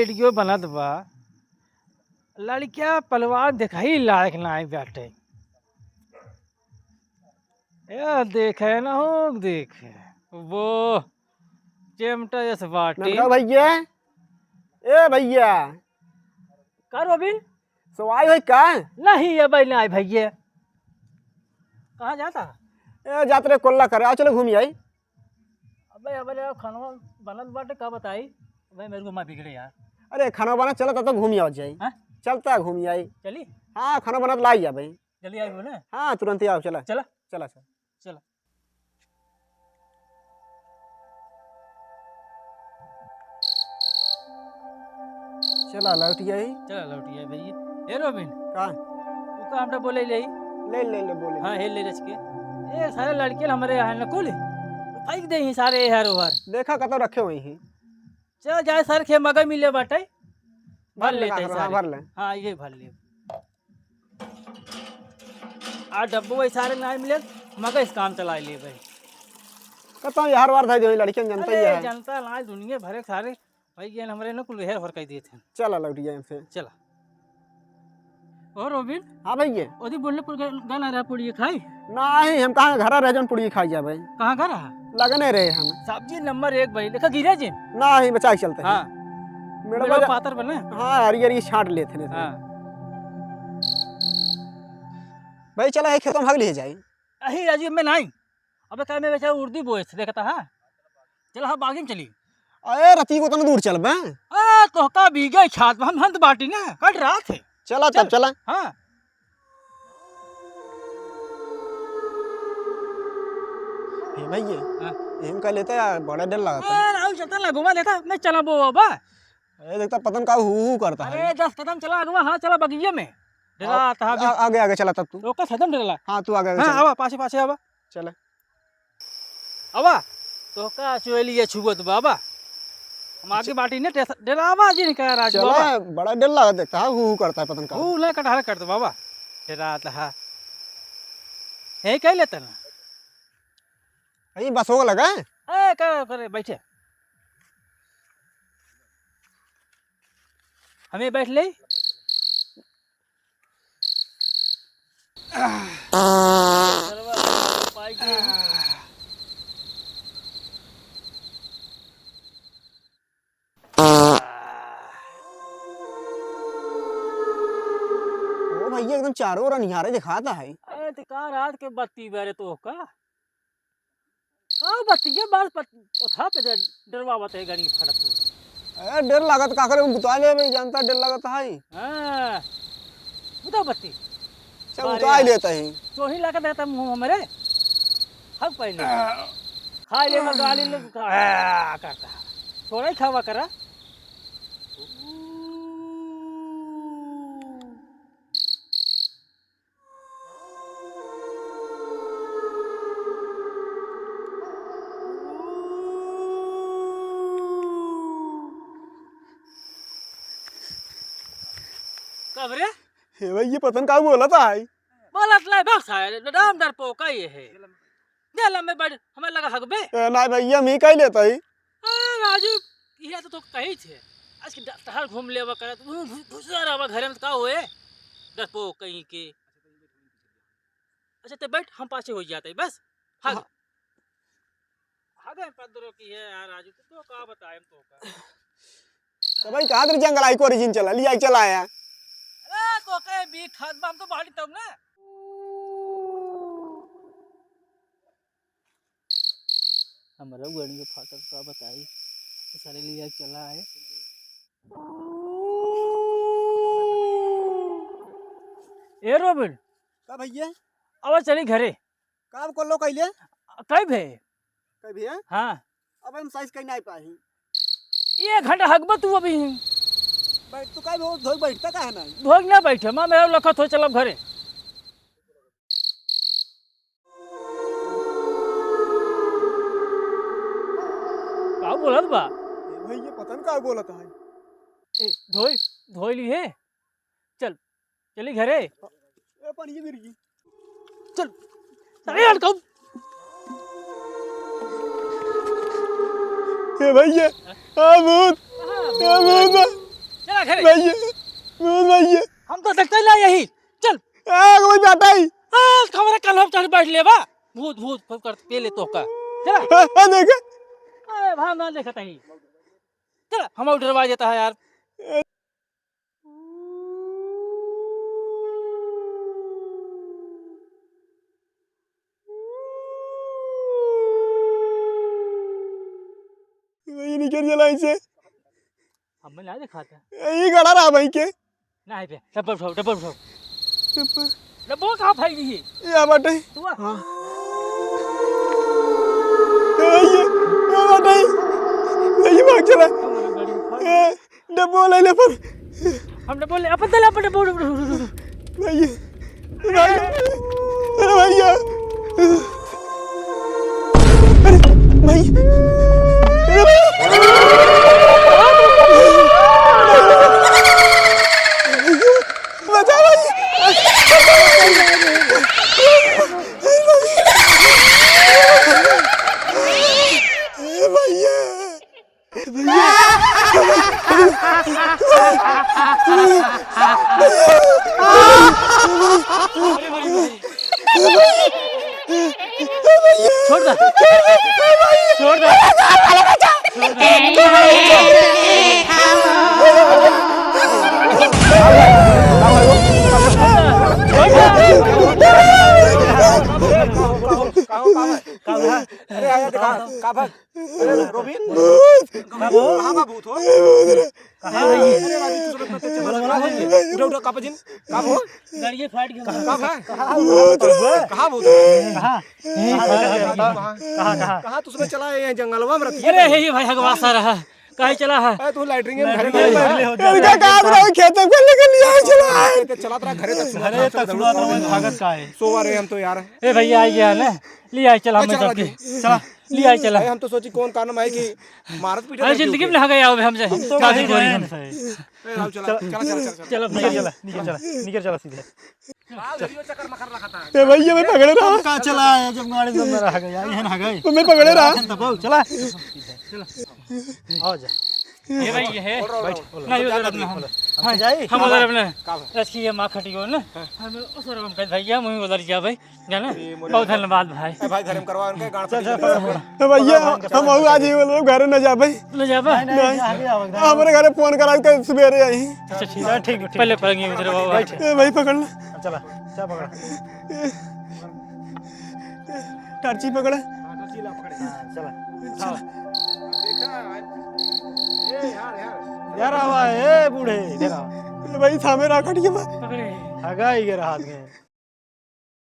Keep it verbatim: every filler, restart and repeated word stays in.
वीडियो बनत बा, लड़किया पहलवान देखाई लायक नाई बाटे। ए देखे ना हो, देखे वो चिमटा जस बाटे। ननका भैया, ए भैया। का रोबिन? सो आई होई का? नहीं, ये भाई ना आई भैया। कहाँ जाता? ए जात रे कोल्ला करे, आ चलो घूमी आई। अबे, अबे, ले, खानवा बनत बाटे, का बताई? अबे, मेरे को माँ बिगड़े यार। अरे, खानवा बनत, चला, तब तक घूमी आओ जाई। हाँ? चलता घूमी आई। चली? हाँ, खानवा बनत लाई जा भाई। जल्दी आई बोले। हाँ, तुरंत ही आओ, चला। चला। चला, चला। चला। चला, लौट आई। चला, लौट आई भैया। ए रोबिन। का? तू का हमरा बोले ले? ले, ले, ले, बोले। हाँ, हे ले रच के। ए, सारे लड़के हमरे यहाँ न कुल। फेंक दे ही सारे हर ओहर। देखा, कतौ रखे हुई ही। चल जाए सर, खे मगई मिले बाटे। भर भर ले लेते काका, सारे। हाँ, भर ले। हाँ, ये भर ले। आ डब्बो वही सारे ना मिले, मगई से काम चला ले भाई। कतौ यार वार धाई दे, लड़कियन जनता ही अरे, है। जनता ना, दुनिया भरे सारे भाई, ये हमरे न कुल हेर होर कर दिए थे। चला लौट गए हमसे। चला। ओ रोबिन। हाँ भैया। ओदी बोलने पुर गल आ रहा पुड़िया खाई? नाही, हम कहाँ घर रहे जौन पुड़िया खाई जाबे? कहाँ घर रहा? लगने रहे हम। सब्जी नंबर एक भाई, देखा गिरे जी। नाही, बचा के चलते हैं। हाँ। मेरा मेरा बजा- पातर बने। हाँ, हरी हरी छाट लेते हैं। हाँ। भाई चला है खेतों में हग लिए जाए। अही राजू में नाही। अबे का में बेचारा उर्दी बोए थे, देखता हाँ। चला हाँ, बागी में चली। अरे रती को तन दूर चल बे। अरे तोहका बीगे छात, हम हंत बाटी ना, कट रहा थे। चला तब चल। चला। हाँ। हे भैया, हाँ। एम का लेता यार, बड़ा डर लगता है। अरे राहुल चलता ना, घुमा लेता, मैं चला बो बाबा। अरे देखता पतन का हू हू करता है। अरे दस कदम चला अगवा, हाँ चला बगिया में। डरा आ-, था अभी। आ-, आगे आगे चला तब तू। तो का सदम डरला। हाँ तू आगे आगे हाँ, चला। आवा, पाछे पाछे आवा। चला। आवा, तोहका चोलिया छुअत बाबा। हम आगे अच्छा। बाटी ने टेस-, डेरावा जी ने कहा राजू चला, बाबा। बड़ा डर लागत देखता, हाँ, हू हू करता है पतन का। हू ना कटहर करत बाबा। डेरात हा। यही कह लेता ना। यही बस हो लगा है? ए, का करे, बैठे। हमें बैठ ले। ओ भैया, एकदम चारों ओर अन्हारे दिखाता है। अरे, तो का रात के बत्ती बरे तो का? का बतिया बार पत-, ओथा पे डर-, डरवावत है गाड़ी फटक को। ए, डर लागत का करे, बुता ले भाई, जानता डर लागत है। हाँ, बुता बत्ती। चल, बारे उतार यार। लेता ही। चोही लागत रहता मुंह हमरे। हग पहले। खा ले, मैं गाली ले, आ, करता। थोड़ा ही खावा करा। कब रे? हे भाई, ये पतन का बोलत है? बोलत ले बस है, राम डरपोका ये है। दे लम्बे बड़, हमें लगा हगबे। ए, ना भैया, हम ही कह लेता ही। ए, राजू, इहे तो तोका कही थे। आज के ड-, टहल घूम लेवा करत, घु-, घु-, घुसा रहवा घरे में, तो का होए? डरपोक कहीं के। अच्छा, ते बैठ, हम पाछे हो जाते हैं, बस। हग। हाँ। हगे पद्रो की है यार, राजू, तो, तो का बताए हम तोका। तो भाई, कहा तेरे जंगल आई को origin चला, लिया चला आया। अरे, तोका भी खाद बा, हम तो बाड़ी तब ना। हमरा गड़िया फाटल का बताई, सारे लिया चला है। ए रोबिन। का भैया? अब चली घरे। का अब कोल्लो कैले? कई भे? कई भैया? हाँ। अब हम size कहीं नहीं पाही। एक घंटा हगबा तू अभी। बैठ, तू काहे धोई बैठता काहे नहीं? धोई ना बैठे, माँ मेरा लखत हो, चलब घरे। का बोलत बा? ए भाई, ये पता न का बोलत है। ए, धोई, धोई ली है। चल, चली घरे। ए, पानी ये गिर गई। चल। अरे यार, कब? ए भैया, आ भूत, आ कहाँ भूत? भैया, भैया। हम तो देखते ही ना यही। चल। आ, कोई जाता ही। आ, हमारा कल हम चढ़ बैठ लेबा। भूत, भूत, भूत कर पे ले तो का। चला। हाँ, हाँ, देखा। अरे, भाव ना देखता ही। चला, हम डरवा देता है यार। ये निकल चला इसे। अब मैं ना दिखाता। ये गड़ा रहा भाई के। ना है पे, डब्बा उठाओ, डब्बा उठाओ। डब्बा। डब्बा कहाँ भाई ये? ये आ बाटे। तू आ। हाँ। ए भैया, ये आ बाटे। ये भाग चला। ए, डब्बो ले ले पर। हम डब्बो ले, अपन तले अपन डब्बो, डब्बो, डब्बो, डब्बो। भैया, भैया, अरे भैया, अरे भैया, अरे भैया, बचा भैया, भैया। छोड़ दे। छोड़ दे। छोड़ दे। अरे, आया देखा, का भा? अरे, रोबिन? भूत! कहाँ बा भूत हो? भूत रे। कहाँ है ये? अरे, राजू, तू सुनत ना, तू चला, चला, चला। उठा, उठा, का बा जिन? का बा? गाड़िए फाट गया। का बा? भूत रे। कहाँ भूत? कहाँ? कहाँ? कहाँ, कहाँ? कहाँ तू सुबह चला है, यहाँ जंगलवा में रहती है? अरे, हे, हे भाई, हगवा सा रहा। काहे चला है? अरे, तू लैट्रिन में भरे लैट्रिन में भरे हो गया। इनका काम रहा, खेत में लेके लिया चला है। चला तेरा घरे तक सुना, घरे तक सुना, भागत का है? सोवा रहे हम तो यार। ए भैया, आ गया ना, ले आए, चला, ए, मैं चला सबके। राजू। चला। ले आए, चला। भाई, हम तो सोची कौन कानम है कि मारत पीटत अरे, रहती जिंदगी में होगी। ना गया अब हमसे। हम तो शादी वही करी जाए हम। ना सही। ए, राहुल, चला, चला, चला, चला, चला। चलो, निकल चला, निकल चला, निकल चला सीधे। बाल धरियो चक्कर मखर रखा था। ए भैया, मैं पकड़े रहा। तुम कहाँ चला आया जब गाड़ी में रह गया? यही ना गए। तुम्हें पकड़े रहा। चला। आओ जा। ये भाई, ये है। बैठ, बोलो। नहीं, उधर अपना। हम जाई? हम उधर अपना। का भाई? रखिए, माँ खटियो ना। हाँ। हम उस तरफ हम कहे, भैया, मुझे उधर जा भाई। जाना? ये मोरे बहुत भाई। धन्यवाद भाई। ए भाई, धर्म करवा उनके गांड चल, फटी चल, चल, चल। ए भैया, भगवान हम का आऊ आज ही बोलो, घरे न जा भाई। न जा भाई? नहीं, नहीं, नहीं। आगे आओ, एकदम। हमरे घरे फोन करा के सुबेरे आई। अच्छा, ठीक है। चल, ठीक, ठीक। पहले पड़ेंगे उधर बाबा। बैठ। ए भाई, पकड़ ले। चला, चल पकड़। टार्ची पकड़। हाँ, टार्ची ला पकड़। हाँ, चला। चला। देखा, ए यार, यार। यार, आवा, ए बूढ़े, इधर आ। ए भाई, थामे रहा खटिया में। पकड़े। हगा ही गिरा हाथ में।